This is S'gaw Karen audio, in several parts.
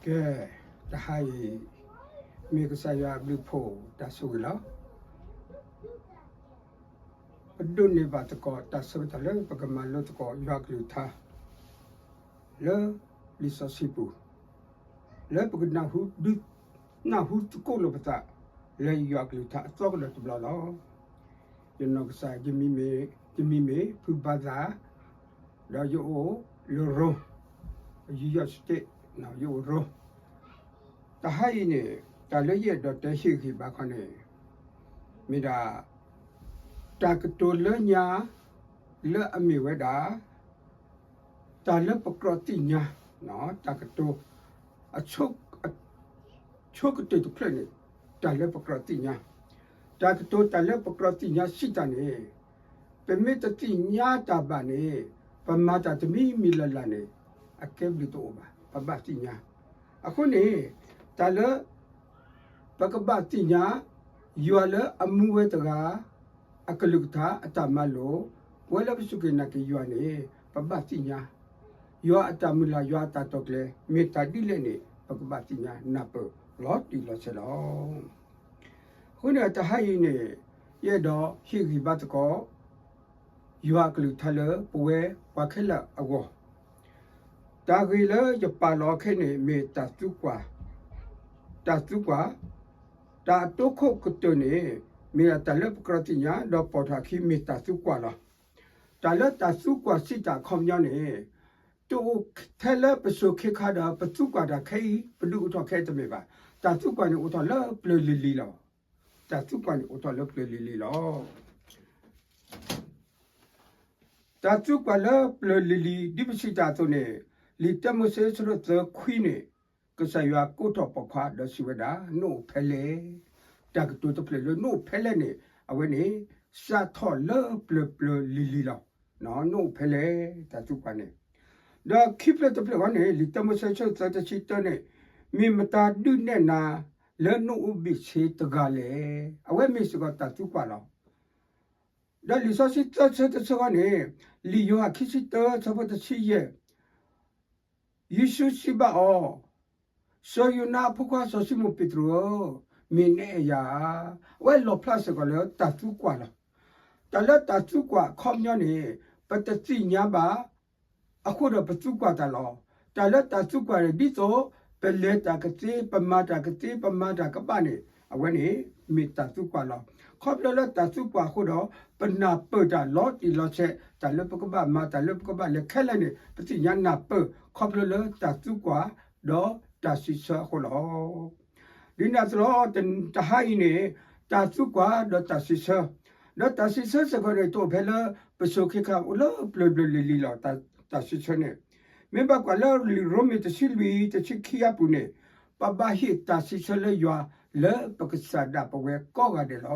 ကဲ, တဟါအံၤ မ့ၢ်ကစၢ်ယွၤအဘျုးအဖှိၣ်တၢ်ဆိၣ်ဂ့ၤလီၤ. ပဒိးန့ၢ်ဘၣ်သကိးတၢ်ဆၢကတီၢ်လၢပကမၤလိသကိးယွၤအကလုၢ်ကထါ လၢလံာ်စီဆှံပူၤ, လၢပကနၢ်ဟူဒုး နၢ်ဟူသကိးလိာ်ပသး လၢယွၤအကလုၢ်ကထါအသီကဒီးတဘျီလီၤ. ယနီၢ်ကစၢ် ယမံၤမ့ၢ် ယမံၤမ့ၢ်ဖုဘါသၣ်, ဒီးယအိၣ်လၢရိ, ယယီၢ်စတ့း, ယအိၣ်ရိ, တဟါအံၤန့ၣ် တၢ်လၢယအဲၣ်ဒိးတဲဟ့ၣ်ဂံၢ်ဘါခီန့ၣ် မ့ၢ်ဒၣ် တၢ်ကတိၤလၢညါ လၢအမ့ၢ်ဝဲဒၣ် တၢ်လၢပကြၢးသ့ၣ်ညါ, တၢ်ကတိၤ အဆိ အဆိကတၢၢ်တဖျၢၣ်န့ၣ် တၢ်လၢပကြၢးသ့ၣ်ညါ, တၢ်ကတိၤတၢ်လၢပကြၢးသ့ၣ်ညါစံးတၢ်န့ၣ် ပမ့ၢ်တသ့ၣ်ညါတၢ်ဘၣ်န့ၣ် ပမၤတၢ်တမံၤမံၤလၢ်လၢ်န့ၣ် အကဲဘျုးတအိၣ်ဘၣ်, ပဘၣ်သ့ၣ်ညါ. အဃိန့ၣ် တၢ်လၢ ပကဘၣ်သ့ၣ်ညါ ယွၤလၢအမူဝဲတဂၤ အကလုၢ်ကထါအတၢ်မၤလိာ်, ပဝဲလၢပစူၢ်က့ၤနာ်က့ၤယွၤန့ၣ် ပဘၣ်သ့ၣ်ညါ, ယွၤအတၢ်မုၢ်လၢ် ယွၤအတၢ်တိာ်ကျဲၤ မ့ၢ်တၢ်ဒ်လဲၣ်န့ၣ် ပကဘၣ်သ့ၣ်ညါနၢ်ပၢၢ်လီၤတံၢ်လီၤဆဲးလီၤ. အဃိန့ၣ် တဟါအံၤန့ၣ် ယအဲၣ်ဒိးဟ့ၣ်ဂံၢ်ဘါသကိး ယွၤအကလုၢ်ကထါလၢပဝဲပှၤခဲလၢာ်အဂီၢ်, တၢ်ဂ့ၢ်လၢယပာ်လီၤခဲန့ၣ် မ့ၢ်တၢ်သံကွၢ်, တၢ်သံကွၢ်, တၢ်အတိခိၣ်ကတၢၢ်န့ၣ် မ့ၢ်ဒၣ်တၢ်လၢပကြၢးသ့ၣ်ညါ ဒီးပိာ်ထီၣ်အခံမ့ၢ်တၢ်သံကွၢ်လီၤ. တၢ်လၢတၢ်သံကွၢ်စံးတၢ်အခီပညီန့ၣ် တအိၣ်ထဲလၢပစိၤခ့ခါဒီး ပသံကွၢ်တၢ်ခဲအံၤ ပဒုးအိၣ်ထီၣ်ခဲအံၤတမ့ၢ်ဘၣ်. တၢ်သံကွၢ်န့ၣ်အိၣ်ထီၣ်လၢပျၢၤလံၤလံၤလီၤ. တၢ်သံကွၢ်န့ၣ်အိၣ်ထီၣ်လၢပျၢၤလံၤလံၤလီၤ. တၢ်သံကွၢ်လၢပျၢၤလံၤလံၤ ဒ်ပစံးတၢ်အသိးန့ၣ် လံာ်တၢမိၤၡ့ အဆၢဒိၣ်သၢခွံန့ၣ် ကစၢ်ယွၤကိးထီၣ်ပိာ်ခွါဒီးစံးဝဲဒၣ် နအိၣ်ဖဲလဲၣ်. တၢ်ကတိၤတဖျၢၣ်လၢနအိၣ်ဖဲလဲၣ်န့ၣ် အဝဲန့ၣ် စးထီၣ်လၢပျၢၤပျၢၤလံၤလံၤလီၤ. နအိၣ်ဖဲလဲၣ် တၢ်သံကွၢ်န့ၣ်, ဒီးခံဖျၢၣ်တဖျၢၣ်ဃီန့ၣ် လံာ်တၢမိၤၡ့ အဆၢဒိၣ်သၢ တဆံတၢန့ၣ် မ့ၢ်မတၤဒုးနဲၣ်နၤလၢနအိၣ်ဘ့ၣ်ဆ့တဂၤလဲၣ်. အဝဲမ့ၢ်စ့ၢ်ကီးတၢ်သံကွၢ်လီၤ. ဒီးလံာ်စီဆှံသၢဆၢတဆၢဃီန့ၣ် လံာ်ယိၤဟၣ်ခံဆံတၢ အဆၢဖိတဆံယဲၢ် ယ့ၣ်ၡူးစံးဘၣ်အီၤ, စီၤယိၤနါအဖိခွါစီၤၡံမိၣ်ပ့းတရူးဧၢ, မ့ၢ်နအဲၣ်ယၤဧါ. အဝဲလီၣ်ဖျါစ့ၢ်ကီးလၢတၢ်သံကွၢ်လီၤ. တၢ်လၢတၢ်သံကွၢ်အခီပညီန့ၣ် ပတသ့ၣ်ညါဘၣ် အဃိဒီးပသံကွၢ်တၢ်လီၤ. တၢ်လၢတၢ်သံကွၢ်န့ၣ် ဒ်သိးပလဲၤတၢ်ကသ့, ပမၤတၢ်ကသ့, ပမၤတၢ်ကဘၣ်န့ၣ် အဝဲန့ၣ် မ့ၢ်တၢ်သံကွၢ်လီၤ. ခီဖျိလၢတၢ်သံကွၢ်အဃိဒီး ပနၢ်ပၢၢ်တၢ်လီၤတံၢ်လီၤဆဲး, တၢ်လၢပကဘၣ်မၤ, တၢ်လၢပကဘၣ်လဲၤခဲလၢာ်န့ၣ် ပသ့ၣ်ညါနၢ်ပၢၢ် ခီဖျိလၢတၢ်သံကွၢ် ဒီးတၢ်စံးဆၢအဃိလီၤ. ဒ်န့ၣ်အသိးလီၤ, တဟါအံၤန့ၣ် တၢ်သံကွၢ်ဒီးတၢ်စံးဆၢ, ဒီးတၢ်စံးဆၢစ့ၢ်ကီးန့ၣ် တအိၣ်ဖဲလၢပစိၤခ့ခါ, အိၣ်လၢပျၢၤပျၢၤလံၤလံၤလီၤ. တၢ်စံးဆၢန့ၣ် မ့ၢ်ဘၣ်ကွၢ်လၢလံာ်ရိမ့ၤတဆံလွံၢ် တဆံခံအပူၤန့ၣ် ပဘၣ်ဟ့ၣ်တၢ်စံးဆၢလၢယွၤ လၢပကစၢ်ဒၣ်ပဝဲကိးဂၤဒဲးလီၤ.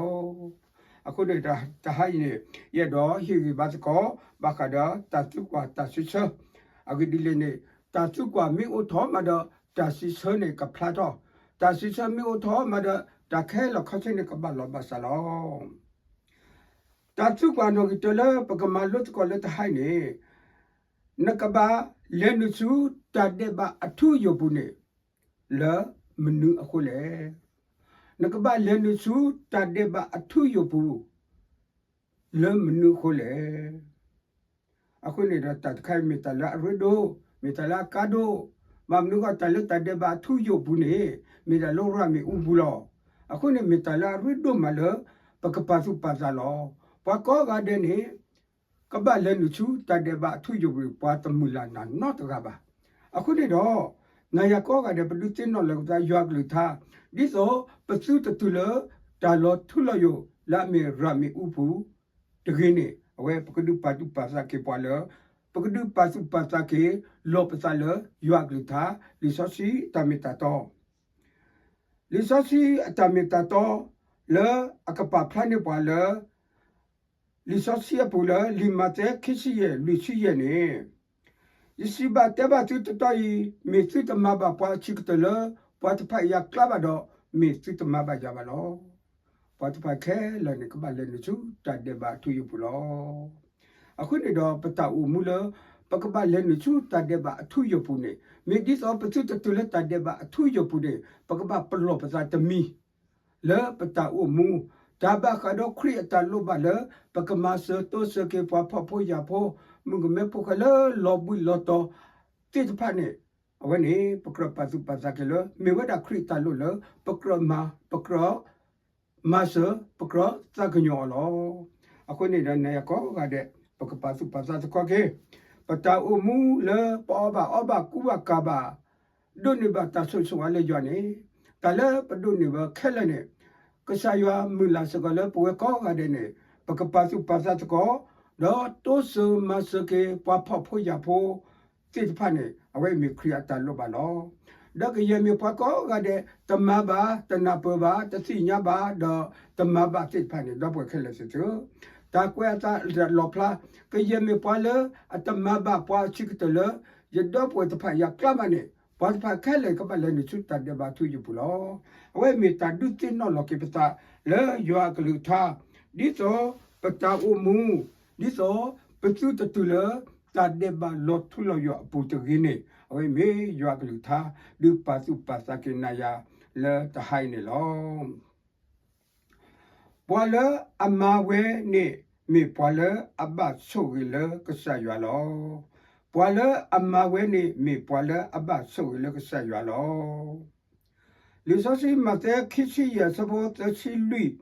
အဃိန့ၣ် တဟါအံၤန့ၣ် ယအဲၣ်ဒိးဟ့ၣ်ဂံၢ်ဘါသကိး ဘၣ်ဃးဒီးတၢ်သံကွၢ်တၢ်စံးဆၢ, အဂ့ၢ်ဒ်လဲၣ်န့ၣ် တၢ်သံကွၢ်မ့ၢ်အိၣ်ထီၣ်မးဒီး တၢ်စံးဆၢန့ၣ်ကဖျါထီၣ်, တၢ်စံးဆၢမ့ၢ်အိၣ်ထီၣ်မးဒီး တၢ်ခဲလၢာ်ခဲဆ့န့ၣ် ကဘၣ်လီၤဘၣ်စးလီၤ. တၢ်သံကွၢ်နီၣ်ဂံၢ်တၢလၢပကမၤလိသကိးလၢတဟါအံၤန့ၣ် နကဘၣ်လဲၤနုာ်ဆူတၢ်ဒဲးဘးအထူအယိာ်ပူၤန့ၣ် လၢမနုၤအဃိလဲၣ်. နကဘၣ်လဲၤနုာ်ဆူတၢ်ဒဲးဘးအထူအယိာ်ပူၤ လၢမနုၤအဃိလဲၣ်. အဃိန့ၣ်ဒီး တၢ်တခါအံၤမ့ၢ်တၢ်လၢအရ့ဒိၣ်, မ့ၢ်တၢ်လၢအကါဒိၣ်, ဘၣ်မနုၤဃိ တၢ်လၢတၢ်ဒဲးဘးအထူအယိာ်ပူၤန့ၣ် မ့ၢ်ဒၣ်လၢရၤမ့ၣ်အူပူၤလီၤ. အဃိန့ၣ် မ့ၢ်တၢ်လၢအရ့ဒိၣ်မးလၢ ပကပာ်သူၣ်ပာ်သးလီၤ. ပှၤကိးဂၤဒဲးန့ၣ် ကဘၣ်လဲၤနုာ်ဆူတၢ်ဒဲးဘးအထူအယိာ်ပူၤ ပှၤတမုၢ်လၢ်နၤနီတဂၤဘၣ်. အဃိန့ၣ်ဒီး နၤယၤကိးဂၤဒဲး ပဒုးသ့ၣ်နီၣ်လီၤက့ၤပသးယွၤအကလုၢ်ကထါ ဒ်သိးပသုတတုၤလၢ တၢ်လီၤထူလီၤယိာ်လၢအမ့ၢ်ရၤမ့ၣ်အူပူၤ တဂ့ၤန့ၣ် အဝဲပကဒုးပာ်သူၣ်ပာ်သးက့ၤပှၤလၢ ပကဒုးပာ်သူၣ်ပာ်သးက့ၤ လီၤပသးလၢယွၤအကလုၢ်ကထါ လံာ်စီဆှံအတၢ်မ့ၢ်တၢ်တီ လံာ်စီဆှံအတၢ်မ့ၢ်တၢ်တီ လၢအကပာ်ဖျါန့ၢ်ပှၤလၢ လံာ်စီဆှံအပူၤလၢ လံာ်မးသဲ ခံဆံယဲၢ် လွံၢ်ဆံယဲၢ်န့ၣ်, ယစံးဘၣ်တဲဘၣ်သုတတီအံၤ, မ့ၢ်သုတမၤဘၣ်ပှၤအဆံးကတၢၢ်လၢ ပှၤတဖၣ်အံၤအကျါဘၣ်ဒီး, မ့ၢ်သုတမၤဘၣ်ယၤဘၣ်လီၤ. ပှၤတဖၣ်ခဲလၢာ်န့ၣ် ကဘၣ်လဲၤနုာ်ဆူတၢ်ဒဲးဘးအထူအယိာ်ပူၤလီၤ. အဃိန့ၣ်ဒီး ပတၢ်အိၣ်မူလၢ ပကဘၣ်လဲၤနုာ်ဆူတၢ်ဒဲးဘးအထူအယိာ်ပူၤန့ၣ်, မ့ၢ်ဒ်သိးပသုတတုၤလၢတၢ်ဒဲးဘးအထူအယိာ်ပူၤန့ၣ် ပကဘၣ်ပလီၢ်ပသးတမံၤ လၢပတၢ်အိၣ်မူ, တၢ်ဘၣ်ဃးဒီးခရံာ်အတၢ်လိၣ်ဘၣ်လၢ ပကမၤစၢၤတိစၢၤက့ၤပှၤဖှီၣ်ဖိယာ်ဖိ, မုၣ်ကမဲဖိဃဲလၢလီၤဘှံးလီၤတီၤသ့ၣ်တဖၣ်န့ၣ်, အဝဲန့ၣ် ပကြၢးပာ်သူၣ်ပာ်သးက့ၤလၢ မ့ၢ်ဝဲဒၣ်ခရံာ်အတၢ်လိၣ်လၢ ပကြၢးမၤ, ပကြၢး မၤစၢၤ ပကြၢးသးကညီၤအီၤလီၤ. အဃိန့ၣ်ဒီး နၤယၤကိးဂၤဒဲး ပကပာ်သူၣ်ပာ်သးသကိးက့ၤ, ပတၢ်အိၣ်မူလၢပအီၣ်ဘၣ်အီဘၣ်ကူဘၣ်ကၤဘၣ်, ဒိးန့ၢ်ဘၣ်တၢ်ဆိၣ်ဂ့ၤဆိၣ်ဝါလၢယွၤန့ၣ်, တၢ်လၢပဒိးန့ၢ်ဝဲခဲလၢာ်န့ၣ်, ကစၢ်ယွၤမုၢ်လၢ်စ့ၢ်ကီးလၢပဝဲကိးဂၤဒဲးန့ၣ် ပကပာ်သူၣ်ပာ်သးသကိး, ဒီးတိစၢၤမၤစၢၤက့ၤပှၤဖှီၣ်ဖိယာ်ဖိ သ့ၣ်တဖၣ်န့ၣ် အဝဲမ့ၢ်ခရံာ်အတၢ်လိၣ်ဘၣ်လီၤ. ဒီးကယဲၢ်မ့ၢ်ပှၤကိးဂၤဒဲး တမၤဘၣ်, တနၢ်ပၢၢ်ဘၣ်, တသ့ၣ်ညါဘၣ်, ဒီးတမၤဘၣ်သ့ၣ်တဖၣ်န့ၣ် ဒီပုၢ်ဝဲၢ်ခဲလၢာ်သ့ၣ်ဧၢ, တၢ်ကွဲးအသးလီၣ်ဖျါ, ကယဲၢ်မ့ၢ်ပှၤလၢအတမၤဘၣ်ပှၤအဆံးကတၢၢ်လၢ ယဒီပုၢ်ဝဲၢ်တဖၣ်အံၤအကျါဘၣ်န့ၣ်, ပှၤတဖၣ်ခဲလၢာ်ကဘၣ်လဲၤနုာ်ဆူတၢ်ဒဲးဘးထူယိာ်ပူၤလီၤ. အဝဲမ့ၢ်တၢ်ဒုးသ့ၣ်နီၣ်လီၤက့ၤပသးလၢယွၤအကလုၢ်ကထါ, ဒ်သိးပတၢ်အိၣ်မူ, ဒ်သိးပသုတတုၤလၢ တၢ်ဒဲးဘးလီၤထူလီၤယိာ်အပူၤတဂ့ၤန့ၣ်, အဝဲမ့ၢ်ယွၤအကလုၢ်ကထါ ဒုးပာ်သူၣ်ပာ်သးက့ၤနၤယၤလၢတဟါအံၤန့ၣ်လီၤ. ပှၤလၢအမၤဝဲန့ၣ် မ့ၢ်ပှၤလၢအဘၣ်ဆိၣ်ဂ့ၤလၢကစၢ်ယွၤလီၤ. ပှၤလၢအမၤဝဲန့ၣ် မ့ၢ်ပှၤလၢအဘၣ်ဆိၣ်ဂ့ၤလၢကစၢ်ယွၤလီၤ. လံာ်စီဆှံမးသဲခံဆံယဲၢ်အဆၢဖိသၢဆံလွံၢ်,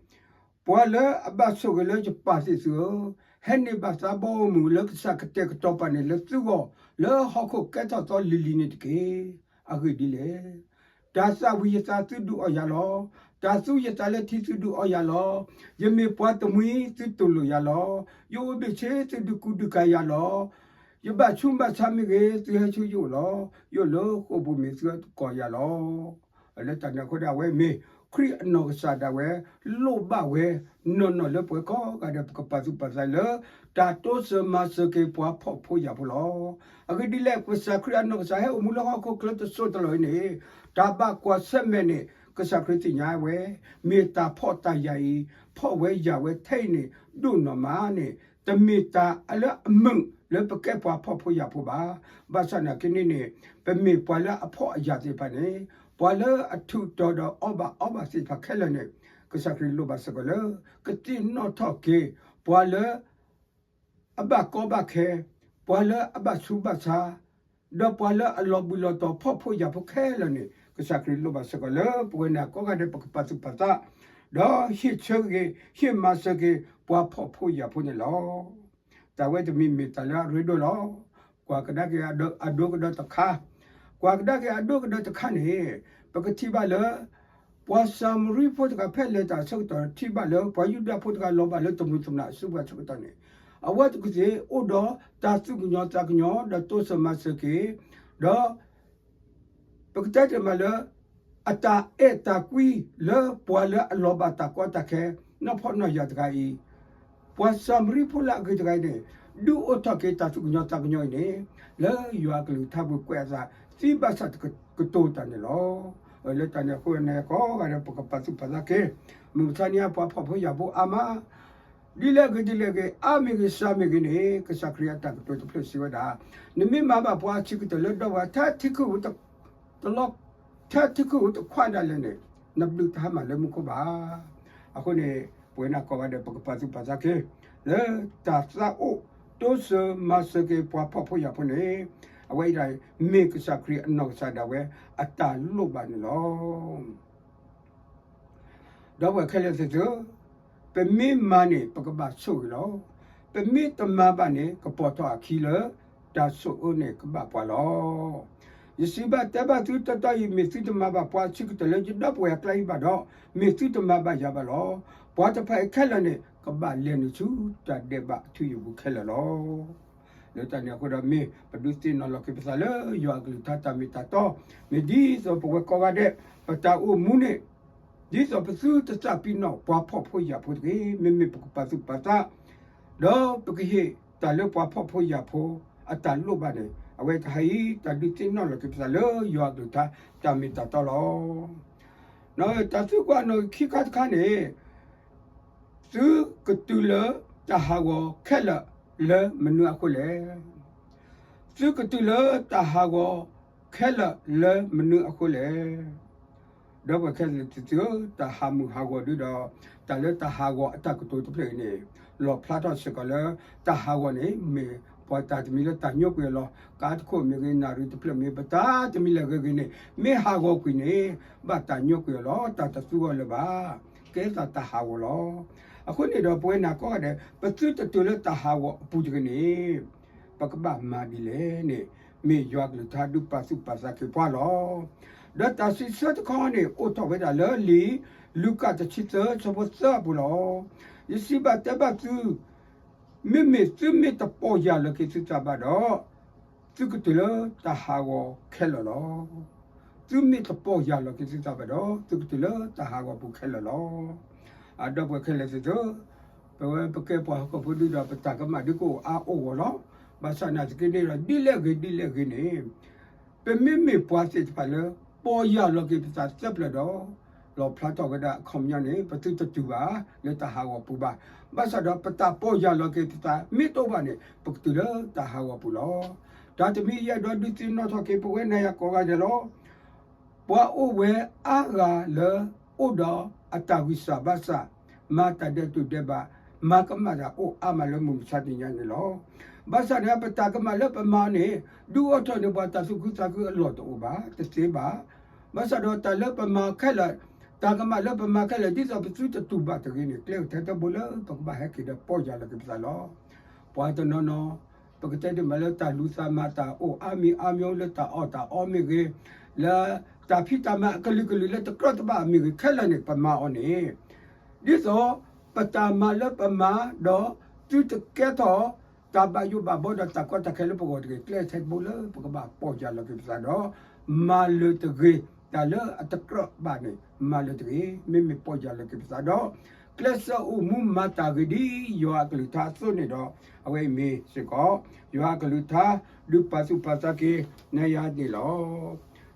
ပှၤလၢအဘၣ်ဆိၣ်ဂ့ၤလၢယပၢ်သ့ၣ်သုဧၢ, ဟဲန့ၢ်ဘၣ်သးဘီအမုၢ်လၢကစၢ်ကတဲာ်ကတီၤပာ်န့ၣ်လၢသုဂီၢ် လၢဟီၣ်ခိၣ်ကဲထီၣ်သီလံၤလံၤန့ၣ်တက့ၢ်. အဂ့ၢ်ဒ်လဲၣ် တၢ်သၣ်ဝံၤယသးသုဒုးအီၣ်ယၤလီၤ. တၢ်သူယသးလၢထံသုဒုးအီယၤလီၤ. ယမ့ၢ်ပှၤတမှံၤသုတူၢ်လိာ်ယၤလီၤ. ယအိၣ်ဘ့ၣ်ဆ့သုဒုးကူဒုးကၤယၤလီၤ. ယဘၣ်ဆူးဘၣ်ဆါမ့ၢ်ဂ့ၤ သုဟဲဆူယအိၣ်လီၤ. ယအိၣ်လၢဃိာ်ပူၤမ့ၢ်သုဟဲတကိးယၤလီၤ. လၢတၢ်န့ၣ်အဃိဒီး အဝဲမ့ၢ်ခရံာ်အနီၢ်ကစၢ်ဒၣ်ဝဲ လိၣ်ဘၣ်ဝဲ နီၢ်နီၢ်လၢပဝဲကိးဂၤဒဲး ပကပာ်သူၣ်ပာ်သးလၢ တၢ်တိစၢၤမၤစၢၤက့ၤပှၤဖှီၣ်ဖိယာ်ဖိလီၤ. အဂ့ၢ်ဒ်လဲၣ် ကစၢ်ခရံာ်အနီၢ်ကစၢ်ဟဲအိၣ်မူလၢဟီၣ်ခိၣ်ချၢတစိၢ်တလီၢ်အံၤန့ၣ် တၢ်ဘၣ်ကွၢ်ဆၢၣ်မဲာ်န့ၣ် ကစၢ်ခရံာ်သ့ၣ်ညါဝဲ မ့ၢ်တၢ်ဖှီၣ်တၢ်ယာ်အံၤ ဖှီၣ်ဝဲယာ်ဝဲထဲအံၤန့ၣ် ဒိၣ်နီၢ်မးန့ၣ် တမ့ၢ်တၢ်လၢအမုာ်လၢပကဲပှၤဖှီၣ်ဖိယာ်ဖိဘၣ်. ဘၣ်ဆၣ်နာ်က့န့ၣ်န့ၣ် ပမ့ၢ်ပှၤလၢအဖှီၣ်အယာ်သ့ၣ်တဖၣ်န့ၣ် ပှၤလၢအထူးတီၤဒီးအီၣ်ဘၣ်အီဘၣ်သ့ၣ်တဖၣ်ခဲလၢာ်န့ၣ် ကစၢ်ခရံာ်လိၣ်ဘၣ်စ့ၢ်ကီးလၢ ကသ့ၣ်နီၣ်ထီၣ်က့ၤ ပှၤလၢ အဘၣ်ကီဘၣ်ခဲ, ပှၤလၢအဘၣ်ဆူးဘၣ်ဆါ, ဒီးပှၤလၢအလီၤဘှံးလီၤတီၤဖှီၣ်ဖိယာ်ဖိခဲလၢာ်န့ၣ် ကစၢ်ခရံာ်လိၣ်ဘၣ်စ့ၢ်ကီးလၢပဝဲန့ၣ်ကိးဂၤဒဲး ပကပာ်သူၣ်ပာ်သး, ဒီးဟ့ၣ်ဆၢက့ၤ ဟ့ၣ်မၤစၢၤက့ၤ ပှၤဖှီၣ်ဖိယာ်ဖိန့ၣ်လီၤ. တၢ်ဝဲတမံၤမ့ၢ်တၢ်လၢအရ့ဒိၣ်လီၤ. ကွၢ်ကဒါက့ၤအဒိကဒီးတခါ, ကွၢ်ကဒါက့ၤအဒိကဒီးတခါန့ၣ် ပကထံၣ်ဘၣ်လၢ ပှၤစၤမရံဖိတဂၤဖဲလဲၤတၢ်အဆၢကတီၢ် ထံၣ်ဘၣ်လၢပှၤယူဒၤဖိတဂၤလီၤဘၣ်လၢတမုာ်တမျၢ်အစုပူၤအဆၢကတီၢ်န့ၣ် အဝဲတကသ့ၣ်အိၣ်ဒီးတၢ်သူၣ်ကညီၤသးကညီၤ ဒီးတိစၢၤမၤစၢၤက့ၤ, ဒီး ပကတဲတ့ၢ်မးလၢ အတၢ်အဲၣ်တၢ်ကွံလၢပှၤလၢအလီၤဘၣ်တၢ်ကီတၢ်ခဲ နီၢ်ဖှီၣ်နီၢ်ယာ်တဂၤအံၤ, ပှၤစၤမရံဖိလၢအဂ့ၤတဂၤအံၤန့ၣ် ဒုးအိၣ်ထီၣ်က့ၤတၢ်သူၣ်ကညီၤသးကညီၤအံၤန့ၣ် လၢယွၤအကလုၢ်ကထါပူၤကွဲးအသး သံဘၣ်ဆၣ်ကတိၤတၢ်န့ၣ်လီၤ. လၢတၢ်န့ၣ်အဃိန့ၣ် ကိးဂၤဒဲး ပကပာ်သူၣ်ပာ်သးက့ၤ, မုၢ်မဆါန့ၣ်ပှၤဖှီၣ်ဖိယာ်ဖိအါမး ဒ်လဲၣ်ဂ့ၤဒ်လဲၣ်ဂ့ၤ အါမ့ၢ်ဂ့ၤစှၤမ့ၢ်ဂ့ၤန့ၣ် ကစၢ်ခရံာ်အတၢ်ကတိၤတဖျၢၣ်စံးဝဲဒၣ်, နမ့ၢ်မၤဘၣ်ပှၤအဆံးကတၢၢ်လၢဒီဝဲ ထဲထံခုၣ်တလီ, ထဲထံခုၣ်တခွးဒၣ်လဲာ်န့ၣ် နဘျုးတဟါမၢ်လၢမူခိၣ်ဘၣ်. အဃိန့ၣ် ပဝဲန့ၣ်ကိးဂၤဒဲး ပကပာ်သူၣ်ပာ်သးက့ၤ လၢတၢ်သးအိၣ် တိစၢၤမၤစၢၤက့ၤပှၤဖှီၣ်ဖိယာ်ဖိန့ၣ် အဝဲအံၤဒၣ် မ့ၢ်ကစၢ်ခရံာ်အနီၢ်ကစၢ်ဒၣ်ဝဲ အတၢ်လိၣ်ဘၣ်န့ၣ်လီၤ. ဒီပုၢ်ဝဲၢ်ခဲလၢာ်သ့ၣ်ဧၢ, ပမ့ၢ်မၤန့ၣ် ပကဘၣ်ဆိၣ်ဂ့ၤလီၤ. ပမ့ၢ်တမၤဘၣ်န့ၣ် ကပိာ်ထီၣ်အခံလၢ တၢ်ဆိၣ်အၢန့ၣ်ကဘၣ်ပှၤလီၤ. ယစံးဘၣ်တဲဘၣ်သုတီတီအံၤ မ့ၢ်သုတမၤဘၣ်ပှၤအဆံးကတၢၢ်လၢယဒီပုၢ်ဝဲၢ်အကျါအံၤဘၣ်ဒီး မ့ၢ်သုတမၤဘၣ်ယၤဘၣ်လီၤ. ပှၤတဖၣ်အံၤခဲလၢာ်န့ၣ် ကဘၣ်လဲၤနုာ်ဆူတၢ်ဒဲးဘးအထူအယိာ်ပူၤခဲလၢာ်လီၤ. လၢတၢ်န့ၣ်အဃိဒီး မ့ၢ်ပဒုးသ့ၣ်နီၣ်လီၤက့ၤပသးလၢယွၤအကလုၢ်ကထါတၢ်မ့ၢ်တၢ်တီ, မ့ၢ်ဒ်သိးပဝဲကိးဂၤဒဲး ပတၢ်အိၣ်မူန့ၣ် ဒ်သိးပသုတသးပ့ၤနီၣ်ပှၤဖှီၣ်ဖိယာ်ဖိတဂ့ၤ, မ့မ့ၢ်ပကပာ်သူၣ်ပာ်သး ဒီးပကဟ့ၣ်တၢ်လၢပှၤဖှီၣ်ဖိယာ်ဖိအတၢ်လိၣ်ဘၣ်န့ၣ် အဝဲတဟါအံၤ တၢ်ဒုးသ့ၣ်နီၣ်လီၤက့ၤပသးလၢယွၤအကလုၢ်ကထါတၢ်မ့ၢ်တၢ်တီလီၤ. တၢ်သံကွၢ်နီၣ်ဂံၢ်ခံခါတခါန့ၣ် သုကတုၤလၢတၢ်ဟးဂီၤခဲလၢာ်လၢမနုၤအဃိလဲၣ်. သုကတုၤလၢတၢ်ဟးဂီၤခဲလၢာ်လၢမနုၤအဃိလဲၣ်. ဒီပုၢ်ဝဲၢ်ခဲလၢာ်သ့ၣ်ဧၢ, တၢ်ဟးမုၢ်ဟးဂီၤဒုဒီး တၢ်လၢတၢ်ဟးဂီၤအတၢ်ကတိၤတဖျၢၣ်အံၤန့ၣ် လီၣ်ဖျါထီၣ်စ့ၢ်ကီးလၢ တၢ်ဟးဂီၤန့ၣ် မ့ၢ်ပှၤတၢ်တမံၤလၢတၢ်ညိကွံာ်အလီၢ်, ကါတခိၣ်မ့ၢ်ဂ့ၤ, နၣ်ရံၣ်တဖျၢၣ်မ့ၢ်ဂ့ၤ, ပတၢ်တမံၤလၢာ်ဂ့ၤဂ့ၤန့ၣ် မ့ၢ်ဟးဂီၤကွံာ်န့ၣ် ဘၣ်တၢ်ညိကွံာ်အလီၢ်, တၢ်တသူအီၤလၢၤဘၣ်, ကဲသးတၢ်ဟးဂီၤလီၤ. အဃိန့ၣ်ဒီး ပဝဲနာ်ကိးဂၤဒဲး ပသုတတုၤလၢတၢ်ဟးဂီၤအပူၤတဂ့ၤန့ၣ် ပကဘၣ်မၤဒ်လဲၣ်န့ၣ် မ့ၢ်ယွၤအကလုၢ်ကထါဒုးပာ်သူၣ်ပာ်သးက့ၤပှၤလီၤ. ဒီးတၢ်စံးဆၢတခီန့ၣ် အိၣ်ထီၣ်ဝဲဒၣ်လၢလံာ်လူၤကၣ်တဆံသၢဆၢဖိသၢအပူၤလီၤ. ယစံးဘၣ်တဲဘၣ်သု, မ့မ့ၢ်သုမ့ၢ်တပီၢ်ယၢ်လီၤက့ၤသုသးဘၣ်ဒီး သုကတုၤလၢတၢ်ဟးဂီၤခဲလၢာ်လီၤ. သုမ့ၢ်တပီၢ်ယၢ်လီၤက့ၤသုသးဘၣ်ဒီး သုကတုၤလၢတၢ်ဟးဂီၤပူၤခဲလၢာ်လီၤ. အဒီပုၢ်ဝဲၢ်ခဲလၢာ်သ့ၣ်ဧၢ, ပဝဲပကဲပှၤဟီၣ်ခိၣ်ဖိဒုဒီး ပတၢ်ကမၣ်ဒုကအိၣ်အါအိၣ်ဂီၢ်လီၤ. ဘၣ်ဆၣ်နာ်သက့န့ၣ်ဒီး ဒ်လဲၣ်ဂ့ၤဒ်လဲၣ်ဂ့ၤန့ၣ် ပမ့မ့ၢ်ပှၤသ့ၣ်တဖၣ်လၢ ပီၢ်ယၢ်လီၤက့ၤပသးသၢပျၢၢ်ဒီး လီၣ်ဖျါထီၣ်ဝဲဒၣ်အခီပညီန့ၣ် ပသုတတုၤဘၣ်လၢတၢ်ဟးဂီၤပူၤဘၣ်. ဘၣ်ဆၣ်ဒီးပတၢ်ပီၢ်ယၢ်လီၤက့ၤပသးမ့ၢ်တအိၣ်ဘၣ်န့ၣ် ပကတုၤလၢတၢ်ဟးဂီၤပူၤလီၤ. တၢ်တမံၤယအဲၣ်ဒိးဒုးသ့ၣ်နီၣ်ထီၣ်က့ၤပဝဲနၤယၤကိးဂၤဒဲးလီၤ. ပှၤအိၣ်ဝဲအါဂၤလၢအိၣ်ဒီးအတၢ်ဂံၢ်စၢ်ဘါစၢ်, မၤတၢ်ဒဲးတူာ်ဒဲးဘး, မၤကမၣ်တၢ်အိၣ်အါမးလၢမုၢ်မဆါတနံၤညါန့ၣ်လီၤ. ဘၣ်ဆၣ်န့ၣ် ပတၢ်ကမၣ်လၢပမၤန့ၣ် ဒုးအိၣ်ထီၣ်န့ၢ်ပှၤတၢ်သူၣ်ခုသးခုအလီၢ်တအိၣ်ဘၣ်, တသ့ဘၣ်. ဘၣ်ဆၣ်ဒီးတၢ်လၢပမၤခဲလၢာ်, တၢ်ကမၣ်လၢပမၤခဲလၢာ် ဒ်သိးပသုတတူၢ်ဘၣ်တဂ့ၤန့ၣ် ကျဲကထဲတဘိလၢပကဘၣ်ဟဲက့ၤဒီးပီၢ်ယၢ်လီၤက့ၤပသးလီၤ. ပှၤတနီၤနီၤ ပကတဲဒ်မးလၢတၢ်လူၤသးမၤတၢ်အိၣ်အါမံၤအါမံၤ လၢတၢ်အီၣ်တၢ်အီမ့ၢ်ဂ့ၤ, လၢတၢ်ဖံးတၢ်မၤအကလုာ်ကလုာ်လၢတကြၢးတဘၣ်မ့ၢ်ဂ့ၤခဲလၢာ်န့ၣ် ပမၤအီၤန့ၣ် ဒ်သိးပတၢ်မၤလၢပမၤဒီး သုတကဲထီၣ် တၢ်ဘၣ်ယိၣ်ဘၣ်ဘီဒီးတၢ်ကီတၢ်ခဲလၢပဂီၢ်တဂ့ၤ, ကျဲထဲတဘိလၢပကဘၣ်ပီၢ်ယၢ်လီၤက့ၤပသးဒီး မၤလၢၤတဂ့ၤ, တၢ်လၢအတကြၢးဘၣ်န့ၣ် မၤလၢၤတဂ့ၤ, မ့မ့ၢ်ပီၢ်ယၢ်လီၤက့ၤပသးဒီး ကျဲးစၢးအိၣ်မူမၤတၢ်ဂ့ၤဒ်ယွၤအကလုၢ်ကထါအသိးန့ၣ်ဒီး အဝဲအံၤမ့ၢ်စ့ၢ်ကီး ယွၤအကလုၢ်ကထါ ဒုးပာ်သူၣ်ပာ်သးက့ၤနၤယၤန့ၣ်လီၤ.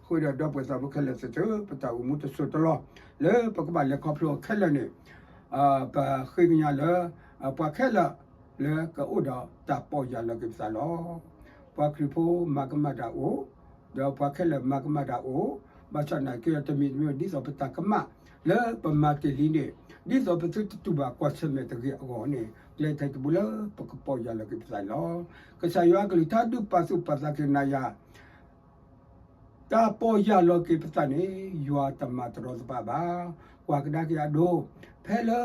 အဃိဒီးဒီပုၢ်ဝဲၢ်သးဖိခဲလၢာ်သ့ၣ်ဧၢ, ပတၢ်အိၣ်မူတစိၢ်တလီၢ် လၢပကဘၣ်လဲၤခီဖျိအီၤခဲလၢာ်န့ၣ် ပဃ့ကညးလၢ ပှၤခဲလၢာ်လၢကအိၣ်ဒီးတၢ်ပီၢ်ယၢ်လီၤက့ၤပသးလီၤ. ပှၤခရံာ်ဖိမၤကမၣ်တၢ်အိၣ်, ဒီးပှၤခဲလၢာ်မၤကမၣ်တၢ်အိၣ်, ဘၣ်ဆၣ်နာ်က့တမံၤတမံၤ ဒ်သိးပတၢ်ကမၣ်လၢပမၤတ့ၢ်လံန့ၣ် ဒ်သိးပသုတတူၢ်ဘၣ်ကွၢ်ဆၢၣ်မဲာ်တဂ့ၤအဂီၢ်န့ၣ် ကျဲထဲတဘိလၢပကပီၢ်ယၢ်လီၤက့ၤပသးန့ၣ်လီၤ. ကစၢ်ယွၤအကလုၢ်ကထါဒုးပာ်သူၣ်ပာ်သးက့ၤနၤယၤ တၢ်ပီၢ်ယၢ်လီၤက့ၤပသးန့ၣ် ယွၤတမၤတရီတပါဘၣ်. ကွၢ်ကဒါက့ၤအဒိ ဖဲလၢ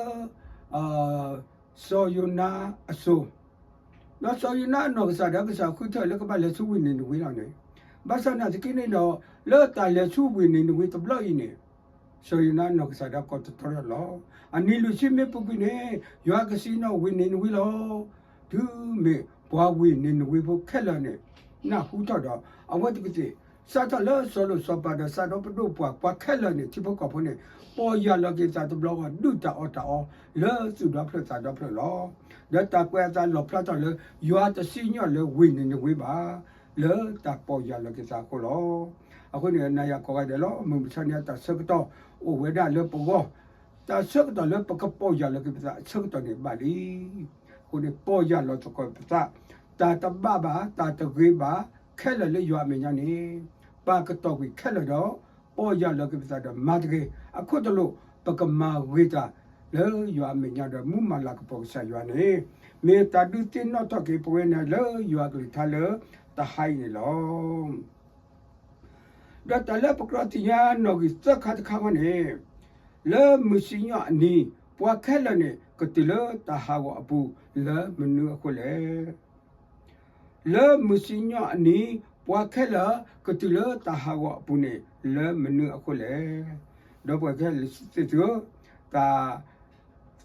စီၤယိၤနါအစိၤ, ဒီးစီၤယိၤနါအနီၢ်ကစၢ်ဒီး ကစၢ်ဃုထၢၣ်လၢကဘၣ်လဲၤဆူဝ့ၢ်နံၤနဝ့လီၤန့ၣ်, ဘၣ်ဆၣ်နာ်သက့န့ၣ်ဒီး လၢတၢ်လဲၤဆူဝ့ၢ်နံၤနဝ့တဘျီအံၤန့ၣ် စီၤယိၤနါနီၢ်ကစၢ်ဒၣ်ကိးတတြီလီၤ. အနံၤလွံၢ်ဆံမ့ၢ်ပူၤကွံာ်န့ၣ် ယွၤကစံၣ်ညီၣ်ဝ့ၢ်နံၤနဝ့လီၤ. တုၤမ့ၢ်ပှၤဝ့ၢ်နံၤနဝ့ဖိခဲလၢာ်န့ၣ် နၢ်ဟူထီၣ်ဒီး အဝဲသ့ၣ်ကသ့ၣ် စးထီၣ်လၢစီၤလိာ်စီၤပၤဒီး စးထီၣ်ပဒိၣ်ပှၢ် ပှၤခဲလၢာ်န့ၣ် ထံဖိကီၢ်ဖိန့ၣ် ပီၢ်ယၢ်လီၤက့ၤသးတဘျီဃီ ဒုၣ်တၢ်အီၣ်တၢ်အီ လၢသူၣ်ဒီဖျၢၣ်သးဒီဖျၢၣ်လီၤ. ဒီးတၢ်ကွဲးအသးလီၣ်ဖျါထီၣ်လၢ ယွၤတစံၣ်ညီၣ်လၢဝ့ၢ်နံၤနဝ့ဘၣ် လၢတၢ်ပီၢ်ယၢ်လီၤက့ၤသးအဃိလီၤ. အဃိန့ၣ် နၤယၤကိးဂၤဒဲးလီၤ. မုၢ်မဆါန့ၣ် တၢ်ဆၢကတီၢ်အိၣ်ဝဲဒၣ်လၢပဂီၢ်, တၢ်ဆၢကတီၢ်လၢပကပီၢ်ယၢ်လီၤက့ၤပသးအဆၢကတီၢ်န့ၣ်ဘၣ်လံ. အဃိန့ၣ် ပီၢ်ယၢ်လီၤသကိးပသး, တၢ်တဘၣ်ဘၣ် တၢ်တဂ့ၤဘၣ် ခဲလၢာ်လၢယွၤအမဲာ်ညါန့ၣ် ပာ်ကတီၢ်ကွံာ်ခဲလၢာ်ဒီး ပီၢ်ယၢ်လီၤက့ၤပသးဒီးမၤတဂ့ၤ. အခိၣ်တလိၣ် ပကမၤဂ့ၤတၢ်လၢယွၤအမဲာ်ညါဒီး မူမၤလၤကပီၤကစၢ်ယွၤန့ၣ် မ့ၢ်တၢ်ဒုးသ့ၣ်နီၣ်ထီၣ်က့ၤပဝဲန့ၣ်လၢယွၤအကလုၢ်ကထါလၢတဟါအံၤန့ၣ်လီၤ. ဒီးတၢ်လၢပကြၢးသ့ၣ်ညါနီၣ်ဂံၢ်သၢခါတခါဃီန့ၣ်, လၢမုၢ်စံၣ်ညီၣ်အနံၤ ပှၤခဲလၢာ်န့ၣ် ကတုၤလၢတၢ်ဟးဂီၤအပူၤ လၢမနုၤအဃိလဲၣ်. လၢမုၢ်စံၣ်ညီၣ်အနံၤ ပှၤခဲလၢာ်ကတုၤလၢတၢ်ဟးဂီၤအပူၤန့ၣ် လၢမနုၤအဃိလဲၣ်. ဒီပုၢ်ဝဲၢ်ခဲလၢာ်သ့ၣ်ဧၢ, တၢ်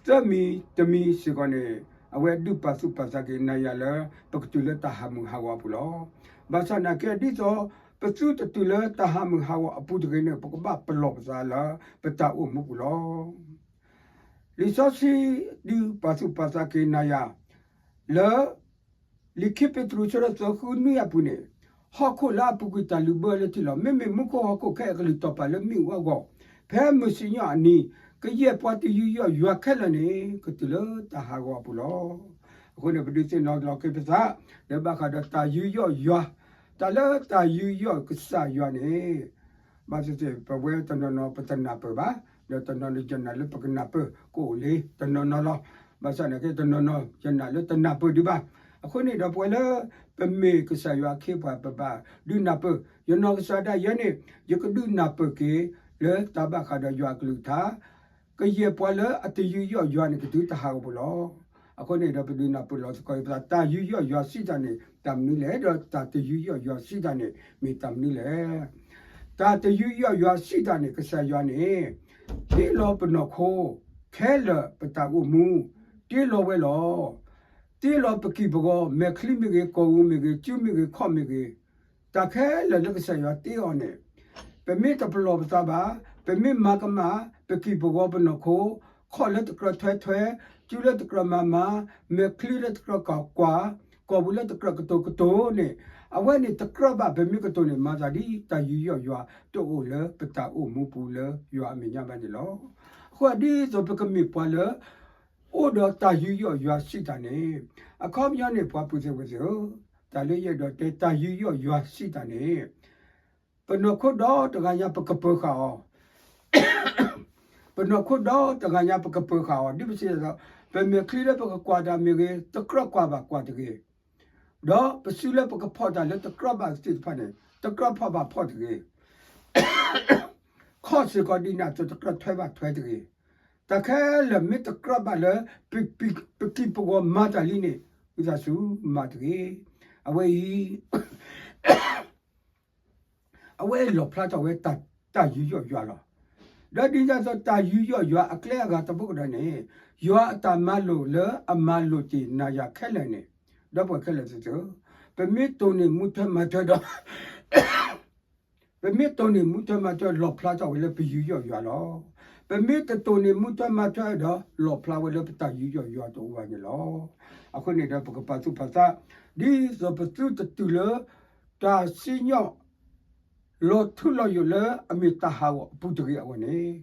သၢမံၤတမံၤစ့ၢ်ကီးန့ၣ် အဝဲဒုးပာ်သူၣ်ပာ်သးက့ၤနၤယၤလၢ ပကတုၤလၢတၢ်ဟးမုၢ်ဟးဂီၤအပူၤလီၤ. ဘၣ်ဆၣ်နာ်က့ဒ်သိး ပသုတတုၤလၢတၢ်ဟးမုၢ်ဟးဂီၤအပူၤတဂ့ၤန့ၣ် ပကဘၣ်ပလီၢ်ပသးလၢပတၢ်အိၣ်မူပူၤလီၤ. လံာ်စီဆှံဒုးပာ်သူၣ်ပာ်သးက့ၤနၤယၤ လၢ လံာ်ခံပ့းတရူး အဆၢဒိၣ်သၢ ဃုနွံအပူၤန့ၣ်, ဟီၣ်ခိၣ်လၢအပူၤကွံာ်တၢ်လုၢ်ဘၢလၢထံလီၤ. မ့မ့ၢ်မူခိၣ်ဟီၣ်ခိၣ်ခဲအကလုၢ်တီၢ်ပာ်လၢမ့ၣ်အူအဂီၢ်, ဖဲမုၢ်စံၣ်ညီၣ်အနံၤ ကယဲၢ်ပှၤတယူးယီၣ်ယွၤခဲလၢာ်န့ၣ် ကတုၤလၢတၢ်ဟးဂီၤအပူၤလီၤ. အဃိန့ၣ် ပဒုးသ့ၣ်နီၣ်လီၤက့ၤပသး လၢဘၣ်ဃးဒီးတၢ်ယူးယီၣ်ယွၤ တၢ်လၢတၢ်ယူးယီၣ်ကစၢ်ယွၤန့ၣ် ဘၣ်သ့ၣ်သ့ၣ် ပဝဲတနီၤနီၤပတနၢ်ပၢၢ်ဘၣ်, ဒီးတနီၤနီၤယနာ်လၢပကနၢ်ပၢၢ်ကအိၣ်လံတနီၤနီၤလီၤ. ဘၣ်ဆၣ်သနာ်က့ တနီၤနီၤယနာ်လၢတနၢ်ပၢၢ်ဒံးဘၣ်. အဃိန့ၣ်ဒီးပဝဲလၢ ပမ့ၢ်ကစၢ်ယွၤအခ့အပှၤ ပဘၣ်ဒုးနၢ်ပၢၢ်, ယနီၢ်ကစၢ်ဒၣ်ယဲန့ၣ် ယကဒုးနၢ်ပၢၢ်က့ၤ လၢတၢ်ဘၣ်ဃးဒီးယွၤအကလုၢ်ကထါ ကယဲၢ်ပှၤလၢအတယူးယီၣ်ယွၤန့ၣ် ကတုၤတဟးဂီၤပူၤလီၤ. အဃိန့ၣ်ဒီးပဒုးနၢ်ပၢၢ်လီၤသကိးပသး တၢ်ယူးယီၣ်ယွၤစံးတၢ်န့ၣ် တၢ်မနုၤလဲၣ်, ဒီးတၢ်တယူးယီၣ်ယွၤစံးတၢ်န့ၣ် မ့ၢ်တၢ်မနုၤလဲၣ်. တၢ်တယူးယီၣ်ယွၤစံးတၢ်န့ၣ် ကစၢ်ယွၤန့ၣ် တ့လီၤပနီၢ်ခိ ခဲလၢာ်ပတၢ်အိၣ်မူ တ့လီၤဝဲလီၤ. တ့လီၤပကံၢ်ပဂီၤ မဲာ်ချံမ့ၢ်ဂ့ၤ, ကီၢ်ဧိၤမ့ၢ်ဂ့ၤ, ကၠူမ့ၢ်ဂ့ၤ, ခီၣ်မ့ၢ်ဂ့ၤ, တၢ်ခဲလၢာ်လၢကစၢ်ယွၤတ့အီၤန့ၣ် ပမ့ၢ်တပလီၢ်ပသးဘၣ်, ပမ့ၢ်မၤကမၣ် ပကံၢ်ပဂီၤပနီၢ်ခိ, ခီၣ်လၢတကြၢးထွဲထွဲ, ကၠူလၢတကြၢးမၤမၤ, မဲာ်ချံလၢတကြၢးကွၢ်ကွၢ်, ကီၢ်ပူၤလၢတကြၢးကတိၤကတိၤန့ၣ် အဝဲန့ၣ်တကြၢးဘၣ် ပမ့ၢ်ကတိၤန့ၣ် မၤသးဒ်တၢ်ယူးယီၣ်ယွၤတအိၣ်လၢပတၢ်အိၣ်မူပူၤလၢယွၤအမဲာ်ညါဘၣ်န့ၣ်လီၤ. အဃိဒ်သိးပကမ့ၢ်ပှၤလၢ အိၣ်ဒီးတၢ်ယူးယီၣ်ယွၤစံးတၢ်န့ၣ် အခီပညီန့ၣ် ပှၤပုၢ်သ့ၣ်ဝဲၢ်သ့ၣ်ဧၢ, တၢ်လၢယအဲၣ်ဒိးတဲတၢ်ယူးယီၣ်ယွၤစံးတၢ်န့ၣ် ပနီၢ်ခိဒီတဂၤညါပကပၢၤဃာ်အီၤ, ပနီၢ်ခိဒီတဂၤညါပကပၢၤဃာ်အီၤ ဒ်ပစံးဒီး ပမဲာ်ချံလၢပကကွၢ်တၢ်မ့ၢ်ဂ့ၤ တကြၢးကွၢ်ဘၣ်ကွၢ်တဂ့ၤ, ဒီးပစုလၢပကဖီၣ်တၢ်လၢတကြၢးဘၣ်သ့ၣ်တဖၣ်န့ၣ် တကြၢးဖီၣ်ဘၣ်ဖီၣ်တဂ့ၤ ခီၣ်စ့ၢ်ကီးဒ်န့ၣ်အသိး တကြၢးထွဲဘၣ်ထွဲတဂ့ၤ. တၢ်ခဲလၢာ်မ့ၢ်တကြၢးဘၣ်လၢ ပကံၢ်ပဂီၤမၤတၢ်လံန့ၣ် ဝံသးစူၤမၤတဂ့ၤ. အဝဲအံၤ အဝဲအံၤလီၣ်ဖျါထီၣ်ဝဲတၢ်ယူးယီၣ်ယွၤလီၤ. ဒီးဒ်န့ၣ်အသိးတၢ်ယူးယီၣ်ယွၤအကျဲအဂၤတဘိကဒီးန့ၣ် ယွၤအတၢ်မၤလိာ်လၢအမၤလိာ်တ့ၢ်နၤယၤခဲလၢာ်န့ၣ် ဒီပုၢ်ဝဲၢ်ခဲလၢာ်သ့ၣ်ဧၢ, ပမ့ၢ်တိၢ်န့ၢ်မူထွဲမၤထွဲဒီး ပမ့ၢ်တိၢ်န့ၢ်မူထွဲမၤထွဲလီၣ်ဖျါထီၣ်ဝဲလၢပယူးယီၣ်ယွၤလီၤ. ပမ့ၢ်တတိၢ်န့ၢ်မူထွဲမၤထွဲဒီး လီၣ်ဖျါဝဲလၢပတၢ်ယူးယီၣ်ယွၤတအိၣ်ဘၣ်န့ၣ်လီၤ. အဃိန့ၣ်ဒီးပကပာ်သူၣ်ပာ်သး ဒ်သိးပသုတတုၤလၢ တၢ်စံၣ်ညီၣ် လီၤထူလီၤယိာ်လၢအမ့ၢ်တၢ်ဟးဂီၤအပူၤတဂ့ၤအဂီၢ်န့ၣ်,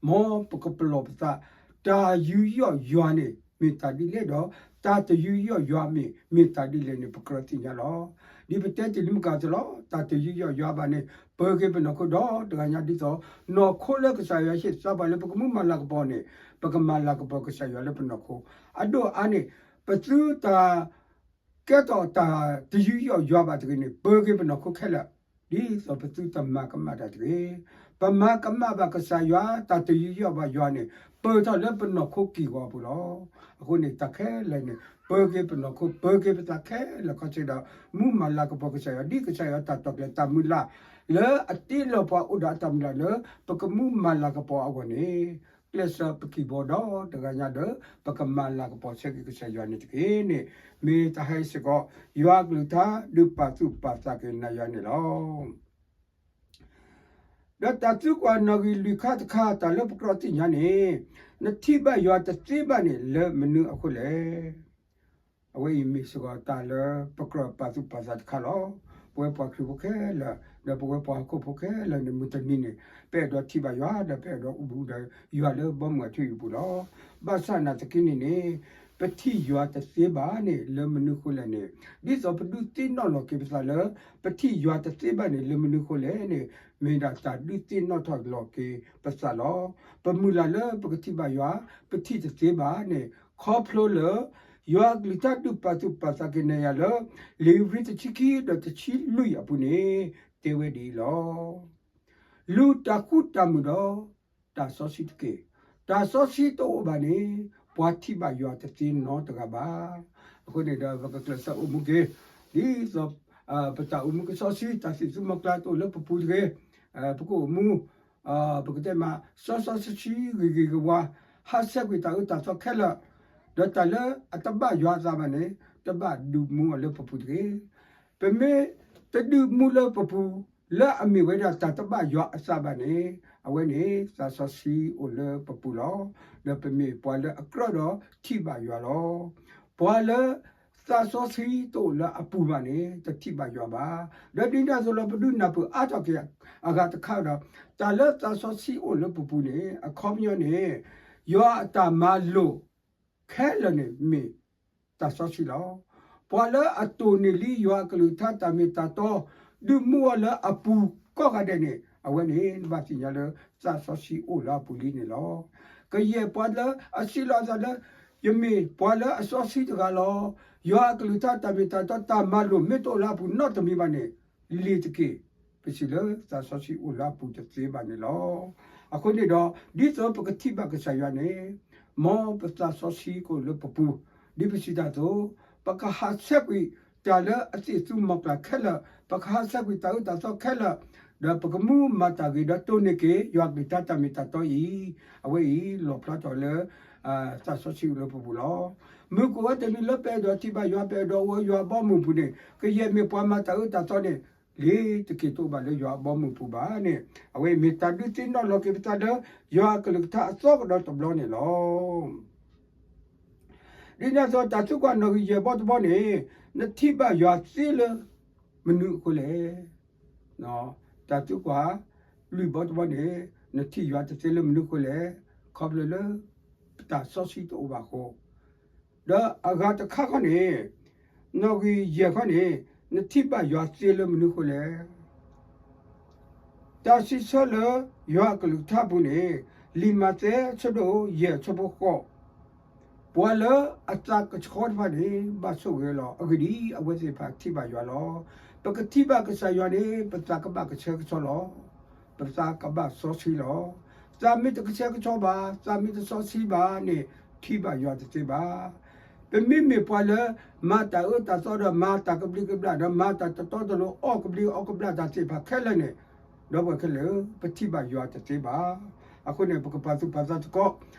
မ်ပကပလီၢ်ပသး တၢ်ယူးယီၣ်ယွၤန့ၣ် မ့ၢ်တၢ်ဒ်လဲၣ်ဒီး တၢ်တယူးယီၣ်ယွၤမ့ၢ် မ့ၢ်တၢ်ဒ်လဲၣ်န့ၣ် ပကြၢးသ့ၣ်ညါလီၤ. ဒ်ပတဲတ့ၢ်လံမုၢ်ကၢ်အသိးလီၤ. တၢ်တယူးယီၣ်ယွၤဘၣ်န့ၣ် ပၢၤက့ၤပနီၢ်ခိဒီတဂၤညါဒ်သိး နီၢ်ခိလၢကစၢ်ယွၤဟ့ၣ်သါပှၤလၢပကမူမၤလၤကပီၤန့ၣ် ပကမၤလၤကပီၤကစၢ်ယွၤလၢပနီၢ်ခိ အဒိၣ်အါန့ၣ် ပသုတၢ် ကဲထီၣ်တၢ်တယူးယီၣ်ယွၤဘၣ်တဂ့ၤန့ၣ် ပၢၤက့ၤပနီၢ်ခိခဲလၢာ် ဒ်သိးပသုတမၤကမၣ်တၢ်တဂ့ၤ. ပမၤကမၣ်ဘၣ်ကစၢ်ယွၤ တၢ်တယူးယီၣ်ဘၣ်ယွၤန့ၣ် ပၢၤထီၣ်လၢပနီၢ်ခိကံၢ်ဂီၤအပူၤလီၤ. အဃိန့ၣ် တၢ်ခဲလၢာ်န့ၣ် ပၢၤက့ၤပနီၢ်ခိ ပၢၤက့ၤပသးခဲလၢာ်ခီဆ့ဒီး မူမၤလၤကပီၤကစၢ်ယွၤ ဒ်ကစၢ်ယွၤတၢ်တီၢ်ကျဲၤတၢ်မုၢ်လၢ် လၢအတ့လီၤပှၤအိၣ်ဒီးအတၢ်မုၢ်လၢ်လၢ ပကမူမၤလၤကပီၤအဂီၢ်န့ၣ် ကျဲးစၢးပကံၢ်ဘီဒီတဂၤညါဒီး ပကမၤလၤကပီၤဆၢက့ၤကစၢ်ယွၤန့ၣ်တက့ၢ်န့ၣ် မ့ၢ်တၢ်ဟဲစ့ၢ်ကီး ယွၤအကလုၢ်ကထါဒုးပာ်သူၣ်ပာ်သးက့ၤနၤယၤန့ၣ်လီၤ. ဒီးတၢ်သံကွၢ်နီၣ်ဂံၢ်လွံၢ်ခါတခါ တၢ်လၢပကြၢးသ့ၣ်ညါန့ၣ် နထံၣ်ဘၣ်ယွၤတသ့ဘၣ်န့ၣ် လၢမနုၤအဃိလဲၣ်. အဝဲအံၤမ့ၢ်စ့ၢ်ကီးတၢ်လၢပကြၢးပာ်သူၣ်ပာ်သးတခါလီၤ. ပဝဲပှၤခရံာ်ဖိခဲလၢာ် ဒီးပဝဲပှၤဟီၣ်ခိၣ်ဖိခဲလၢာ်န့ၣ် မုၢ်တနံၤန့ၣ် ပအဲၣ်ဒိးထံၣ်ဘၣ်ယွၤ ဒီးပအဲၣ်ဒိးအိၣ်ဘူးဒီးယွၤလၢဘီမုၢ်အထူအယိာ်ပူၤလီၤ. ဘၣ်ဆၣ်နာ်သက့န့ၣ်န့ၣ် ပထံၣ်ယွၤတသ့ဘၣ်န့ၣ် လၢမနုၤအဃိလဲၣ်န့ၣ် ဒ်သိးပဒုးသ့ၣ်နီၣ်လီၤက့ၤပသးလၢ ပထံၣ်ယွၤတသ့ဘၣ်န့ၣ် လၢမနုၤအဃိလဲၣ်န့ၣ် မ့ၢ်ဒၣ်တၢ်ဒုးသ့ၣ်နီၣ်ထီၣ်လီၤက့ၤပသးလီၤ. ပမုၢ်လၢ်လၢပကထံၣ်ဘၣ်ယွၤ ပထံၣ်တသ့ဘၣ်န့ၣ် ခီဖျိလၢ ယွၤအကလုၢ်ကထါဒုးပာ်သူၣ်ပာ်သးက့ၤနၤယၤလၢ လံာ်ဧ့ၤဘြံၤတဆံခံဒီးတဆံလွံၢ်အပူၤန့ၣ် တဲဝဲဒ်အံၤလီၤ. လူၤတၢ်ဃူတၢ်မုာ်ဒီး တၢ်စီဆှံတက့ၢ်. တၢ်စီဆှံတအိၣ်ဘၣ်န့ၣ် ပှၤထံၣ်ဘၣ်ယွၤတသ့နီတဂၤဘၣ်. အဃိန့ၣ်ဒီး ပကကျဲးစၢးအိၣ်မူက့ၤ ဒ်သိး ပတၢ်အိၣ်မူကစီဆှံ တၢ်သံၣ်သူမီကျါတအိၣ်လၢပပူၤတဂ့ၤ. ပကအိၣ်မူ ပကတဲမး စီစီဆှံဆှံဂ့ၤဂ့ၤဝါဝါ ဟးဆှဲးကွံာ်တၢ်အၢတၢ်သီခဲလၢာ်, ဒီးတၢ်လၢအတဘၣ်ယွၤအသးဘၣ်န့ၣ် တဘၣ်ဒုးမူအီၤလၢပပူၤတဂ့ၤ. ပမ့ၢ်တဒုးမူလၢပပူၤ လၢအမ့ၢ်ဝဲဒၣ်တၢ်တဘၣ်ယွၤအသးဘၣ်န့ၣ် အဝဲန့ၣ်သးစီဆှံအိၣ်လၢပပူၤလီၤ. ဒီးပမ့ၢ်ပှၤလၢအကြၢးဒီးထံၣ်ဘၣ်ယွၤလီၤ. ပှၤလၢသးစီဆှံတအိၣ်လၢအပူၤဘၣ်န့ၣ် တထံၣ်ဘၣ်ယွၤဘၣ်. ဒီးဒ်န့ၣ်အသိးလီၤ ပဒုးနၢ်ပၢၢ်အါထီၣ်က့ၤအဂၤတခါဒီး တၢ်လၢသးစီဆှံအိၣ်လၢပပူၤန့ၣ် အခီပညီန့ၣ် ယွၤအတၢ်မၤလိာ် ခဲလၢာ်န့ၣ်မ့ၢ်တၢ်စီဆှံလီၤ. ပှၤလၢအတိၢ်န့ၢ်လံယွၤအကလုၢ်ကထါတၢ်မ့ၢ်တၢ်တီ ဒုးမူအီၤလၢအပူၤကိးဂၤဒဲးန့ၣ် အဝဲန့ၣ် နဘၣ်သ့ၣ်ညါလၢသးစီဆှံအိၣ်လၢအပူၤလံန့ၣ်လီၤ. ကယဲၢ်ပှၤလၢအစံးလီၤအသးလၢ ယမ့ၢ်ပှၤလၢအစီဆှံတဂၤလီၤ. ယွၤအကလုၢ်ကထါတၢ်မ့ၢ်တၢ်တီတၢ်မၤလိာ်မ့ၢ်တအိၣ်လၢအပူၤနီတမံၤဘၣ်န့ၣ် လ့ၤတက့ၢ်. ပစံးလၢသးစီဆှံအိၣ်လၢအပူၤတသ့ဘၣ်န့ၣ်လီၤ. အဃိန့ၣ်ဒီး ဒ်သိးပကထံၣ်ဘၣ်ကစၢ်ယွၤန့ၣ် မ်ပသးစီဆှံကအိၣ်လၢပပူၤ, ဒ်ပစံးတၢ်အသိး ပကဟးဆဲးကွံာ်တၢ်လၢအသ့ၣ်သူမီၤကျၢ်ခဲလၢာ်, ပကဟးဆဲးကွံာ်တၢ်အၢတၢ်သီခဲလၢာ်, ဒီးပကမူမၤတၢ်ဂ့ၤဒီးတိၢ်န့ၢ်က့ၤ ယွၤကလုၢ်ကထါတၢ်မ့ၢ်တၢ်တီအံၤ, အဝဲအံၤလီၣ်ဖျါထီၣ်လၢ သးစီဆှံအိၣ်လၢပပူၤလီၤ. မုၢ်ကအိၣ်ဝဲတနံၤလၢပအဲၣ်ဒိးထံၣ်ဘၣ်ယွၤ ပအဲၣ်ဒိးအိၣ်ယွၤအဘီအမုၢ်ပူၤန့ၣ် ကယဲၢ်မ့ၢ်ပှၤမၤတၢ်အၢတၢ်သီန့ၣ် လ့ၤတက့ၢ်တအိၣ်ဘၣ်လၢယွၤအဘီအမုၢ်ပူၤဘၣ်န့ၣ် အဝဲအံၤမ့ၢ်တၢ်ဒုးသ့ၣ်နီၣ်လီၤက့ၤပသးလၢ ယွၤအကလုၢ်ကထါအသီကဒီးတဘျီန့ၣ်လီၤ. ဒ်န့ၣ်အသိး တၢ်သံကွၢ်နီၣ်ဂံၢ်ယဲၢ်ဘီတဘီန့ၣ် နထံၣ်ဘၣ်ယွၤသ့လၢမနုၤအဃိလဲၣ်. တၢ်သံကွၢ်လွံၢ်ဘီတဘီန့ၣ် နထံၣ်ယွၤတသ့လၢမနုၤအဃိလဲၣ်. ခီဖျိလၢ ပတၢ်စီဆှံတအိၣ်ဘၣ်အဃိ, ဒီးအဂၤတခါခီန့ၣ် နီၣ်ဂံၢ်ယဲၢ်ခီန့ၣ် နထံၣ်ဘၣ်ယွၤသ့လၢမနုၤအဃိလဲၣ်. တၢ်စံးဆၢလၢယွၤအကလုၢ်ကထါအပူၤန့ၣ် လံာ်မးသဲအဆၢဒိၣ်ယဲၢ်အဆၢဖိဃိး, ပှၤလၢအသးကဆှီတဖၣ်န့ၣ် ဘၣ်ဆိၣ်ဂ့ၤလီၤ. အဂ့ၢ်ဒ်အံၤ, အဝဲသ့ၣ်တဖၣ်ထံၣ်ဘၣ်ယွၤလီၤ. ပကထံၣ်ဘၣ်ကစၢ်ယွၤန့ၣ် ပသးကဘၣ်ကဆှဲကဆှီလီၤ. ပသးကဘၣ်စီဆှံလီၤ. သးမ့ၢ်တကဆှဲကဆှီဘၣ်, သးမ့ၢ်တစီဆှံဘၣ်န့ၣ် ထံၣ်ဘၣ်ယွၤတသ့ဘၣ်. ပမ့မ့ၢ်ပှၤလၢ မၤတၢ်အၢတၢ်သီဒီး မၤတၢ်ကဘျံးကဘျၣ်ဒီး မၤတၢ်တတီတလိၤ အီၣ်ကဘျံးအီကဘျၣ်တၢ်သ့ၣ်တဖၣ်ခဲလၢာ်န့ၣ်, ဒီပုၢ်ဝဲၢ်ခဲလၢာ်, ပထံၣ်ဘၣ်ယွၤတသ့ဘၣ်. အဃိန့ၣ် ပကပာ်သူၣ်ပာ်သးသကိး,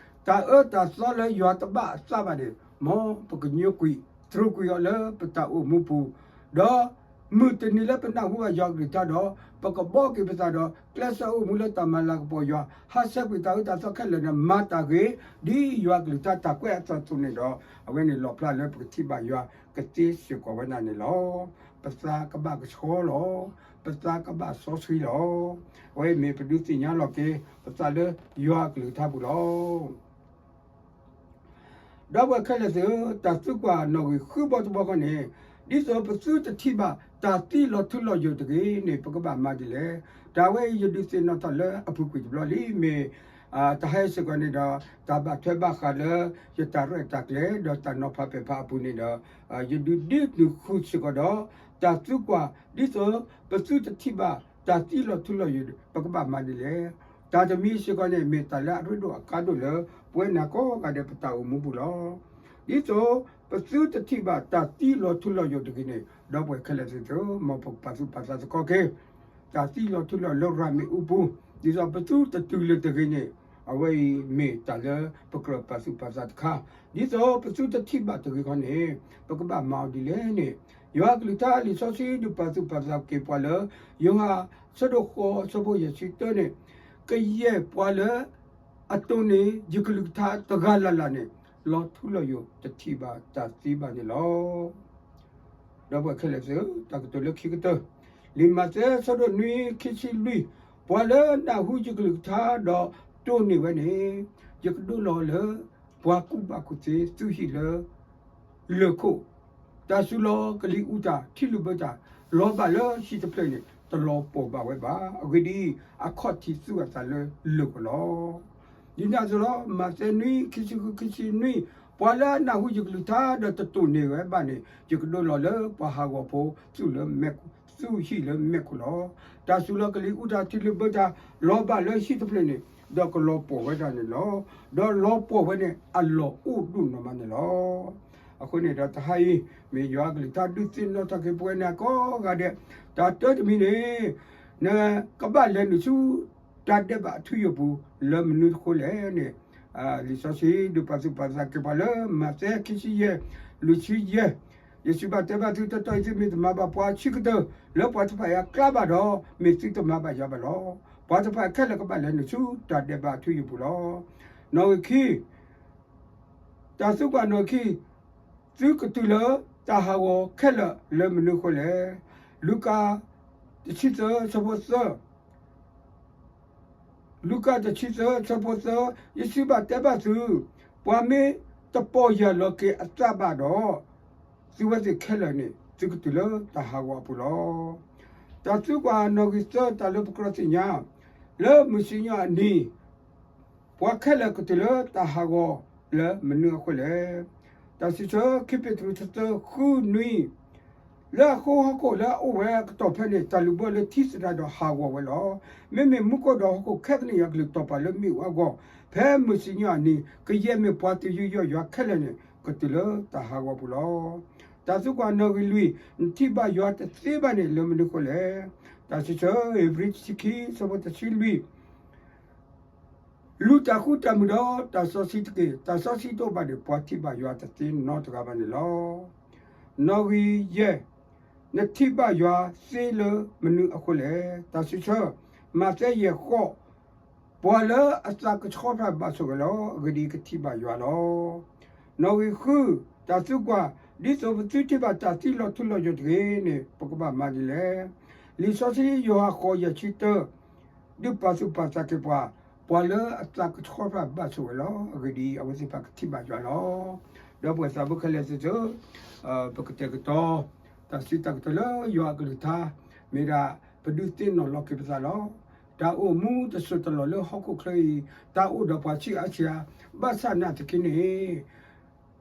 တၢ်အၢတၢ်သီလၢယွၤတဘၣ်အသးဘၣ်န့ၣ် မ်ပကညိကွံာ် တြူာ်ကွံာ်အီၤလၢပတၢ်အိၣ်မူပူၤ, ဒီးမုၢ်တနံၤလၢပနၢ်ဟူဘၣ်ယွၤကလုၢ်ကထါဒီး ပကဘှီက့ၤပသးဒီး ကျဲးစၢးအိၣ်မူလၢတၢ်မၤလၤကပီၤယွၤ, ဟးဆှဲးကွံာ်တၢ်အၢတၢ်သီခဲလၢာ်ဒီး မၤတၢ်ဂ့ၤ ဒ်ယွၤကလုၢ်ကထါတၢ်ကွဲးအသးအသိးန့ၣ်ဒီး အဝဲန့ၣ်လီၣ်ဖျါလၢပကထံၣ်ဘၣ်ယွၤကသ့စ့ၢ်ကီးဝဲဒၣ်န့ၣ်လီၤ. ပသးကဘၣ်ကဆှီလီၤ. ပသးကဘၣ်စီဆှံလီၤ. အဝဲအံၤမ့ၢ်ပဒုးသ့ၣ်ညါလီၤက့ၤ ပသးလၢယွၤကလုၢ်ကထါပူၤလီၤ. ဒီပုၢ်ဝဲၢ်ခဲလၢာ်သ့ၣ်ဧၢ, တၢ်သံကွၢ်နီၣ်ဂံၢ်ဃုဘီတဘီခီန့ၣ်, ဒ်သိးပသုတထံၣ်ဘၣ်တၢ်သံလီၤထူလီၤယိာ်တဂ့ၤန့ၣ် ပကဘၣ်မၤဒ်လဲၣ်. တၢ်ဝဲအံၤယဒုးသ့ၣ်နီၣ်ထီၣ်လၢအပူၤကွံာ်တဘျီလံ, မ့ၢ် တဟါအံၤစ့ၢ်ကီးန့ၣ်ဒီး တၢ်ဘၣ်ထွဲဘၣ်ဃးလၢ ယတၢ်ရဲၣ်တၢ်ကျဲၤ ဒီးတၢ်နီၤဖးပဲာ်ဖးအပူၤန့ၣ်ဒီး ယဒုးဒုးနုာ်ဃုာ်စ့ၢ်ကီးဒီး တၢ်သံကွၢ် ဒ်သိးပသုတထံၣ်ဘၣ်တၢ်သံလီၤထူလီၤယိာ် ပကဘၣ်မၤဒ်လဲၣ်. တၢ်တမံၤစ့ၢ်ကီးန့ၣ် မ့ၢ်တၢ်လၢအရ့ဒိၣ်အကါဒိၣ်လၢ ပဝဲန့ၣ်ကိးဂၤဒဲးပတၢ်အိၣ်မူပူၤလီၤ. ဒ်သိးပသုတထံၣ်ဘၣ်တၢ်သံလီၤထူလီၤယိာ်တဂ့ၤန့ၣ် ဒီပုၢ်ဝဲၢ်ခဲလၢာ်သ့ၣ်ဧၢ, မ်ပကပာ်သူၣ်ပာ်သးသကိးက့ၤ တၢ်သံလီၤထူလီၤလၢရၤမ့ၣ်အူပူၤ, ဒ်သိးပသုတတုၤလၢၤတဂ့ၤန့ၣ် အဝဲအံၤမ့ၢ်တၢ်လၢပကြၢးပာ်သူၣ်ပာ်သးတခါ, ဒ်သိးပသုတထံၣ်ဘၣ်တဂ့ၤခီန့ၣ် ပကဘၣ်မၤအီၤဒ်လဲၣ်န့ၣ်, ယွၤကလုၢ်ကထါလံာ်စီဆှံဒုးပာ်သူၣ်ပာ်သးက့ၤပှၤလၢ ယိၤဟၣ်အဆၢဒိၣ်ဃိးအဆၢဖိယဲၢ်ဆံတၢန့ၣ်, ကယဲၢ်ပှၤလၢ အတိၢ်န့ၢ်ယကလုၢ်ကထါတဂၤလၢ်လၢ်န့ၣ် လီၤထူလီၤယိာ်တထံၣ်ဘၣ်တၢ်သံဘၣ်န့ၣ်လီၤ. ဒီပုၢ်ဝဲၢ်ခဲလၢာ်သ့ၣ်ဧၢ, တၢ်ကတိၤလၢခံကတၢၢ်, လံာ်မးသဲအဆၢဒိၣ်နွံခံဆံလွံၢ်, ပှၤလၢနၢ်ဟူယကလုၢ်ကထါဒီးတိၢ်န့ၢ်ဝဲန့ၣ်, ယကဒိလီၤလၢ ပှၤကူၣ်ဘၣ်ကူၣ်သ့ သုဟံၣ်လၢ လၢၢ်ခိၣ်, တၢ်စူၤလီၤကလံၤအူတၢ် ထံလုၢ်ဘၢတၢ် လီၤဘၣ်လၢဟံၣ်တဖျၢၣ်န့ၣ် တလီၤပှီၢ်ဘၣ်ဝဲဘၣ်. အဂ့ၢ်ဒ်အံၤ, အခီၣ်ထံးသူၣ်အသးလၢလၢၢ်ခိၣ်လီၤ. ဒ်န့ၣ်အသိးလီၤ, မးသဲနွံ ခံဆံဃု ခံဆံနွံ, ပှၤလၢအနၢ်ဟူယကလုၢ်ကထါဒီးတတိၢ်န့ၢ်ဝဲဘၣ်န့ၣ် ယကဒိလီၤလၢပှၤဟးဂီၤဖိ သူၣ်လၢမဲာ် သူၣ်ဟံၣ်လၢမဲာ်ခိၣ်လီၤ. တၢ်စူၤလီၤကလံၤအူတၢ် ထံလုၢ်ဘၢတၢ် လီၤဘၣ်လၢဟံၣ်တဖျၢၣ်န့ၣ် ဒီးကလီၤပှီၢ်ဝဲဒၣ်န့ၣ်လီၤ. ဒီးလီၤပှီၢ်ဝဲန့ၣ် အလီၢ်အိၣ်ဒိၣ်နီၢ်မးန့ၣ်လီၤ. အဃိန့ၣ်ဒီးတဟါအံၤ မ့ၢ်ယွၤအကလုၢ်ကထါဒုးသ့ၣ်နီၣ်ထီၣ်က့ၤပဝဲန့ၣ်ကိးဂၤဒဲး, တၢ်တၢတမံၤန့ၣ် နကဘၣ်လဲၤနုာ်ဆူ တၢ်ဒဲးဘးအထူအယိာ်ပူၤ လၢမနုၤအဃိလဲၣ်န့ၣ်, လံာ်စီဆှံဒုးပာ်သူၣ်ပာ်သးက့ၤပှၤလၢ မးသဲခံဆံယဲၢ် လွံၢ်ဆံယဲၢ်, ယစံးဘၣ်တဲဘၣ်သုတီတီအံၤ သုမ့ၢ်တမၤဘၣ်ပှၤအဆံးကတၢၢ် လၢပှၤတဖၣ်အံၤအကျါဘၣ်ဒီး မ့ၢ်သုတမၤဘၣ်ယွၤဘၣ်လီၤ. ပှၤတဖၣ်ခဲလၢာ်ကဘၣ်လဲၤနုာ်ဆူတၢ်ဒဲးဘးအထူအယိာ်ပူၤလီၤ. နီၣ်ဂံၢ်ခံ တၢ်သံကွၢ်နီၣ်ဂံၢ်ခံ, သုကတုၤလၢတၢ်ဟးဂီၤခဲလၢာ်လၢမနုၤအဃိလဲၣ်. လူၤကၣ် တဆံသၢ အဆၢဖိသၢ, လူၤကၣ် တဆံသၢ အဆၢဖိသၢ, ယစံးဘၣ်တဲဘၣ်သု, ပှၤမ့ၢ်တပီၢ်ယၢ်လီၤက့ၤအသးဘၣ်ဒီး သုဝဲသ့ၣ်ခဲလၢာ်န့ၣ် သုကတုၤလၢတၢ်ဟးဂီၤအပူၤလီၤ. တၢ်သံကွၢ်နီၣ်ဂံၢ်သၢ တၢ်လၢပကြၢးသ့ၣ်ညါ, လၢမုၢ်စံၣ်ညီၣ်အနံၤ ပှၤခဲလၢာ်ကတုၤလၢတၢ်ဟးဂီၤလၢမနုၤအဃိလဲၣ်. တၢ်စံးဆၢ ခံပ့းတရူး တသၢ ဃု နွံ, လၢအဃိဟီၣ်ခိၣ်လၢအအိၣ်ဝဲအကတီၢ်ဖဲန့ၣ် တၢ်လုၢ်ဘၢလၢထံသတးဒီးဟးဂီၤဝဲလီၤ. မ့မ့ၢ်မူခိၣ်ဒီးဟီၣ်ခိၣ်ခဲကနံၣ်အံၤ အကလုၢ်တီၢ်ပာ်လၢမ့ၣ်အူအဂီၢ်, ဖဲမုၢ်စံၣ်ညီၣ်အနံၤ ကယဲၢ်မ့ၢ်ပှၤသယုၢ်ယီၢ်ယွၤခဲလၢာ်န့ၣ် ကတုၤလၢတၢ်ဟးဂီၤပူၤလီၤ. တၢ်သံကွၢ်နီၣ်ဂံၢ်လွံၢ်, နထံၣ်ဘၣ်ယွၤတသ့ဘၣ်န့ၣ် လၢမနုၤအဃိလဲၣ်. တၢ်စံးဆၢ ဧ့ၤဘြံၤ တဆံခံ ဆၢဖိတဆံလွံၢ်, လူၤတၢ်ဃူတၢ်မုာ်ဒီးတၢ်စီဆှံတက့ၢ်. တၢ်စီဆှံတအိၣ်ဘၣ်န့ၣ် ပှၤထံၣ်ဘၣ်ယွၤတသ့နီတဂၤဘၣ်န့ၣ်လီၤ. နီၣ်ဂံၢ်ယဲၢ်, နထံၣ်ဘၣ်ယွၤသ့လၢမနုၤအဃိလဲၣ်. တၢ်စံးဆၢ မးသဲ ယဲၢ် ဃိး, ပှၤလၢအသးကဆှီဖးဘၣ်ဆိၣ်ဂ့ၤလီၤ. အဂ့ၢ်ဒ်အံၤ, ကထံၣ်ဘၣ်ယွၤလီၤ. နီၣ်ဂံၢ်ဃု, တၢ်သံကွၢ်, ဒ်သိးပသုထံၣ်ဘၣ်တၢ်သံလီၤထူလီၤယိာ်တဂ့ၤန့ၣ် ပကဘၣ်မၤဒ်လဲၣ်. လံာ်စီဆှံယိၤဟၣ် ဃိး ယဲၢ်ဆံတၢ, ဒုးပာ်သူၣ်ပာ်သးက့ၤပှၤ, ပှၤလၢအသးကဆှီဖးဘၣ်ဆိၣ်ဂ့ၤလီၤ. အဂ့ၢ်ဒ်အံၤ, အဝဲသ့ၣ်တဖၣ်ကထံၣ်ဘၣ်ယွၤလီၤ. ဒီပုၢ်ဝဲၢ်သးဖိခဲလၢာ်သ့ၣ်ဧၢ, ပကတဲာ်ကတီၤ တၢ်စံးတၢ်ကတိၤလၢယွၤအကလုၢ်ကထါ, မ့ၢ်ဒၣ် ပဒုးသ့ၣ်နီၣ်လီၤက့ၤပသးလီၤ. တၢ်အိၣ်မူတစိၢ်တလီၢ်လၢဟီၣ်ခိၣ်ချၢအံၤ တၢ်အိၣ်ဒီးပှၤဆံးအါဆံးဧါ, ဘၣ်ဆၣ်နာ်သက့န့ၣ်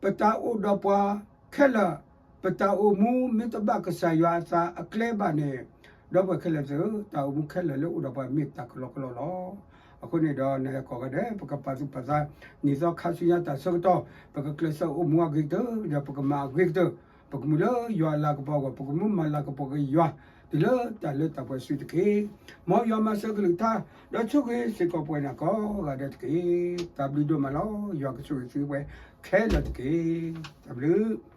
ပတၢ်အိၣ်ဒီးပှၤခဲလၢာ်, ပတၢ်အိၣ်မူမ့ၢ်တဘၣ်ကစၢ်ယွၤအသးအကျဲဘၣ်န့ၣ်, ဒီပုၢ်ဝဲၢ်ခဲလၢာ်သ့ၣ်ဧၢ, တၢ်အိၣ်မူခဲလၢာ်လၢအိၣ်ဒီးပှၤမ့ၢ်တၢ်ကလီကလီလီၤ. အဃိန့ၣ်ဒီး နဟဲကိးဂၤဒဲး ပကပာ်သူၣ်ပာ်သး နံၣ်သီခါဆူညါတၢ်ဆၢကတီၢ်, ပကကျဲးစၢးအိၣ်မူအဂ့ၤကတၢၢ်, ဒီးပကမၤအဂ့ၤကတၢၢ်, ပကမူလၢယွၤအလၤကပီၤအဂီၢ်, ပကမူမၤလၤကပီၤက့ၤယွၤ, တုၤလၢတၢ်လၢတၢ်ပှဲၤစုတက့ၢ်. မ်ယွၤမၤစၢၤကလုၢ်ကထါ, ဒီးဆိၣ်ဂ့ၤစ့ၢ်ကီးပဝဲဒၣ်ကိးဂၤဒဲးတက့ၢ်. တၢ်ဘျုးဒိၣ်မးလီၤ. ယွၤကဆိၣ်ဂ့ၤသုဝဲခဲလၢာ်တက့ၢ်. တၢ်ဘျုး